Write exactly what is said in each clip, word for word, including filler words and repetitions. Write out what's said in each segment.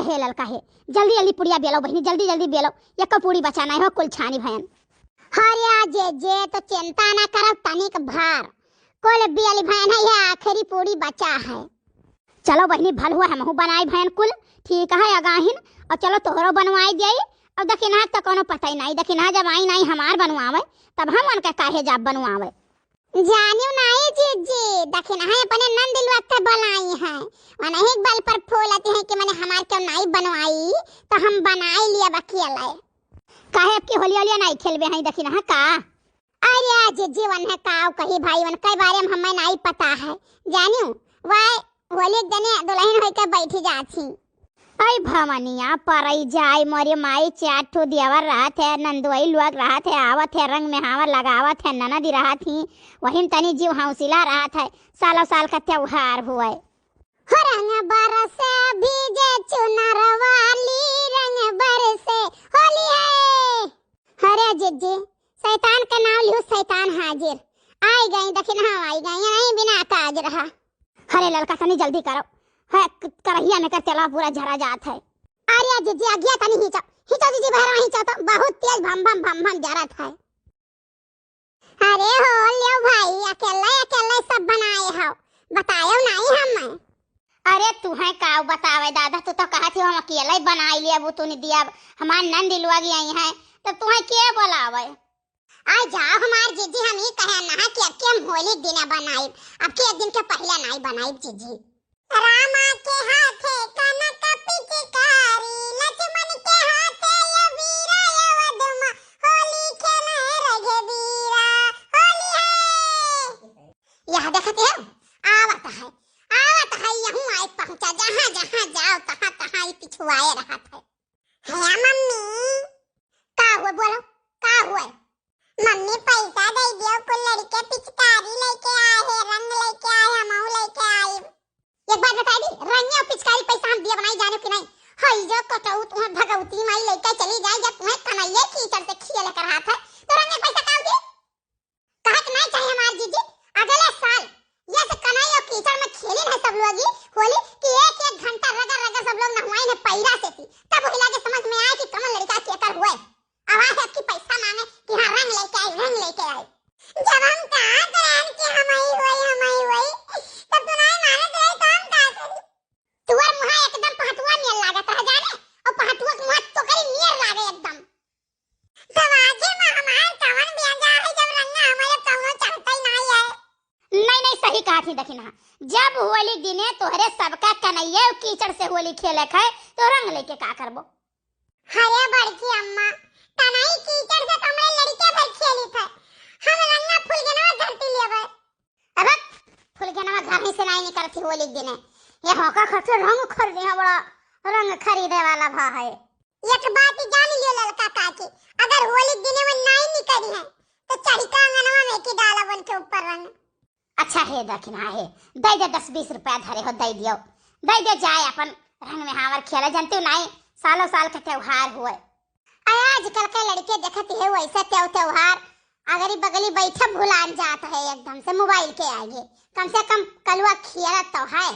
हे ललका हे, जल्दी जल्दी पुड़िया बेलो बहिनी, जल्दी जल्दी बेलो, एको पूड़ी बचा नाहीं हो, कुल छानी भयन। अरे जे जे तो चिंता ना करब तनिक भार, कुल बेल भयन है, ये आखिरी पूड़ी बचा है। चलो बहिनी, भल हुआ हमहू बनाई भयन कुल, ठीक है अगाहिन, और चलो तोहरो बनवाई दियाई। अब दखिनहा तो कोनो पता ही नाहीं, दखिनहा जब आई नाहीं हमार बनवावे, तब हम उनका काहे जाब बनवावे। जानियो नाहीं जीजी, दखिनहा अपने नंद लोग के बुलाई है, उन्हीं बल पर फूलती है कि मने हमार क्यों नाहीं बनवाई, तो हम बनाई लिया बकिया लाए। काहे अब की होलिया होलिया नाहीं खेलबे हैं दखिनहा का? अरे जीजी, उन्हें काव कही भाई, उनके बारे में हमें नाहीं पता है। जानियो, वह होली के दिने दुलहिन होइके बैठी जात ही। ऐ भवनिया परई जाए मोरे माई, चार ठो देवर रहत है, नंदोई लोग रहत है, आवत है, रंग में हावर लगावत है, ननद रहत ही, वहिन तनी जीव हौसला रहत है, सालों साल का त्योहार हुए। हो रंग बरसे भीजे चुनर वाली, रंग बरसे होली है। अरे जीजी, शैतान का नाम लियो, शैतान हाजिर। आई गई दखिनहा, आई गई, यहीं बिना काज रहा। अरे ललका, तनी जल्दी करो, है क-, करहिया में कर तेलवा पूरा झरा जात है। अरे जीजी, अगिया तनी हिंचो, हिंचो जीजी, बहरा हिंचो तो बहुत तेज भम भम भम भम जरत है। अरे हो लियो भाई, अकेले अकेले सब बनाए हो, बतायो नाहीं हमें। अरे तुहें काव बतावे दादा, तू तो कहत ही हम अकेले बनाई लिया, वो तू नहीं दिया, हमार नंद लोग आई है, तब तुहें के बोलावे? आ जाओ हमार जीजी, हम ही कहे ना कि अब के हम होली के दिना बनाई, अब के एक दिन के पहले नाहीं बनाई जीजी। रामा के हाथे कनक पिचकारी, लक्ष्मण के हाथे अबीरा, अवध मा होली खेले रघुबीरा। होली है। यह देखते हो, आवत है, आवत है, यहूँ आए पहुँचा, जहाँ जहाँ जाओ तहाँ तहाँ ही पिछुआए रहत है। हे मम्मी, का हुआ बोलो, का हुआ? मम्मी पैसा दे दियो, कुल लड़के पिचकारी लेके आए हैं, रंग लेके आए, हमहू लेके आए। एक बात बताई दी, रंग और पिचकारी पैसा हम दिया बनाई जाने कि नाहीं? हई जो कटऊ तुम्हें भगवती माई लेके चली जाए, जब तुम्हें कन्हैया कीचड़ से खिया लेकर हाथ है, तो रंग पैसा काव दिए? कहे के नाहीं चाही हमार जीजी, अगले साल ये से कन्हैया कीचड़ में खेली है सब लोग ही होली कि एक एक घंटा रगड़ रगड़ सब लोग नहवाई है पैरा से थी, तब वही लागे समझ में आए कि कमन लड़का केकर हुए। अब आए है कि पैसा मांगे कि हाँ रंग लेके आई, रंग लेके आई। जब हम कहा करें कि हम आई हुई, हम आई हुई, तब तू नाहीं मानत रहे तो हम का करी? तुअर मुहा एकदम पहटुआ नियर लागत रह जाने, और पहटुआ के मुहा तोकरी नियर लागे एकदम। समाजे में हमार कवन बेजा है, जब रंगा हमारे कौनो चढ़ता ही नाहीं है। नाहीं, नाहीं, सही कहा थी दखिनहा, जब होली दिने तोहरे सबका कन्हैया कीचड़ से होली खेले खाए, तो रंग लेके का करबो? अरे बड़की अम्मा, तनाई कीचड़ से तो हमरे लड़के भर खेली थे, हम रंगा फुलगेनवा धरती लेबे। अब फुलगेनवा घर ही से नाहीं निकलती होली के दिने। ये होका खर्चे रंग खरीदे हैं, बड़ा रंग खरीदे वाला भा है। एक बात जान लियो ललका काकी, अगर होली के दिने में नाहीं निकली है, तो चढ़ी का अंगनवा में की डाला बन के ऊपर रंग। अच्छा हे दखिनहा हे, दे दे, दस बीस रुपया धरे हो, दे दियो, दे दे जाए अपन रंग में हावर खेला, जानते हो नाहीं, सालों साल का त्योहार हुए। अरे आजकल के लड़के देखत है वैसे त्यों-, त्योहार अगली बगली बैठे भुलान जात है एकदम से मोबाइल के आगे। कम से कम कलुआ खेलत तो है।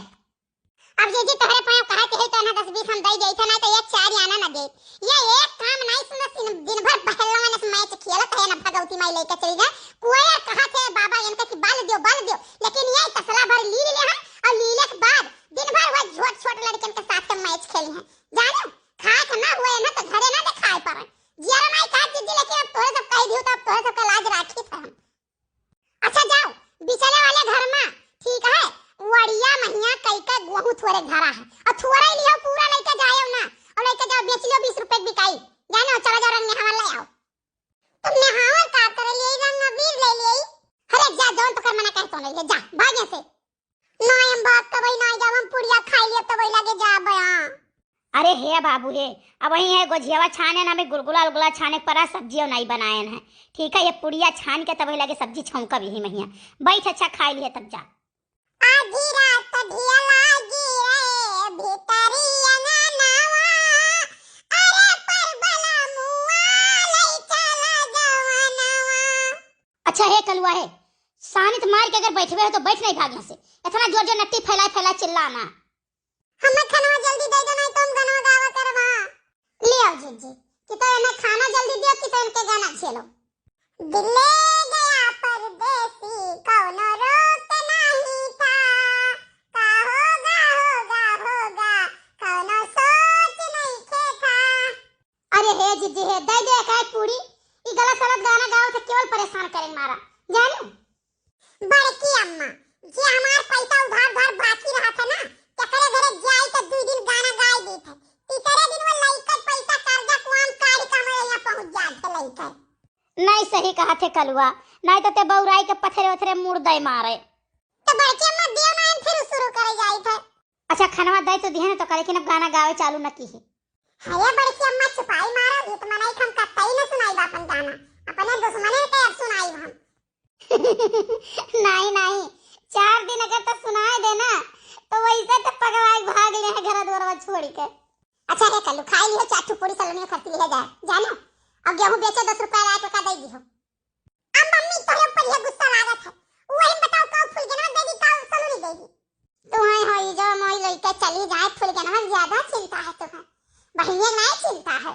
अब जीजी तोहरे पाँव कहत है तो ना दस बीस हम दे देते, नाहीं तो एक चार आना ना दे। ये एक काम नाहीं सुनत, दिन, दिन भर बहलवन से मैच खेलत है ना, भगवती माई लेके चली जाए। कोयर कहत है बाबा इनका कि बल दियो, बल दियो, लेकिन ये तसला भर लील ले हैं और लीले के बाद दिन भर वह छोट छोट लड़कन के साथ के मैच खेली हैं। जानो, खाए के ना हुए ना तो घरे ना दिखाई पड़न। जियारा नाहीं खात जीजी, लेकिन अब तोहरे सब कह दियो तो अब तोहरे सब का लाज राखी था हम। अच्छा जाओ, बिचले वाले घर में, ठीक है, वड़िया महिया कई के गोहूँ थोरे घरा है, और थोरे ही लियो, पूरा लेके जाओ ना, और लेके जाओ, बेच लियो, बीस रुपए के बिकाई। जानो, चला जाओ, रंग नहावन ले आओ। तुम नहावन का करे लिए, रंग अबीर ले लिए। अरे जा, जौन तो कर मना कहे तो नहीं ले, जा, भाग यहाँ से। ना हम भाग तबई ना जाब, हम पुड़िया खाई लिया तबई लगे जाब, हाँ। अरे हे बाबू हे, अब वही है गोझियावा छाने ना, मैं गुलगुला उलगुला छाने पड़ा, सब्जियों नहीं बनाए हैं। ठीक है, ये पुड़िया छान के तब लगे सब्जी छौंका भी ही महिया। बैठ अच्छा खाई लिए तब जा। आधी रात ढिया लागी रे भीतरी अंगनावा, अरे परबला मुआ लई चला जवनवा। अच्छा हे कलुआ हे, सानित मार के अगर बैठबे हो तो बैठ नहीं भाग यहाँ से। इतना जोर जोर नट्टी फैलाए फैलाए चिल्लाना। हमें खनवा जल्दी दे दो, नहीं तो हम गनवा गा चलो। दिल ले गया परदेसी, कौनो रोक नहीं था, का होगा, होगा, होगा, कौनो सोच नहीं खे था। अरे हे जिज्जी हे, दे दे एक एक पूरी, ई गलत सलत गाना गावत है, केवल परेशान करे मारा, जानू। बड़की अम्मा, जे हमार पैसा उधार उधार बाकी रहत है ना, तेकरे घरे जाई तो दुई दिन गाना गाई देत है। तीसरे दिन वो लइका पैसा कर्जा कुआम काढ़ के हमारे यहाँ पहुँच जात है लइका। नहीं सही कहत है कलुआ, नहीं तो ते बौराई के पथरे वथरे मुड़ दे मारे। तो बड़की अम्मा देव नायन फिर शुरू करे जाई थे। अच्छा खनवा दे तो दिहन तो करे कि अब गाना गावे चालू न की है। अरे बड़की अम्मा चुपाई मारो, ये तो मनाई हम कतई न सुनाई बा अपन गाना, अपने दुश्मने के अब सुनाई हम। नहीं नहीं, चार दिन अगर तो सुनाए दे ना, तो वैसे तो पगवाई भाग ले है घर द्वार छोड़ के। अच्छा रे कल्लू, खाई लियो चार ठो पूरी सलोनी खर्च लिया जाए, जानो। अब गेहूं बेचे दस रुपया लाए टका दे दियो। अब मम्मी तोरे ऊपर ये गुस्सा लागत है, वही बताओ का फूल गेना दे दी का सलोनी दे दी। तू है हो ई जो मोई लइके चली जाए फूल गेना ज्यादा चिंता है तुम्हें, बहिनिया नहीं चिंता है।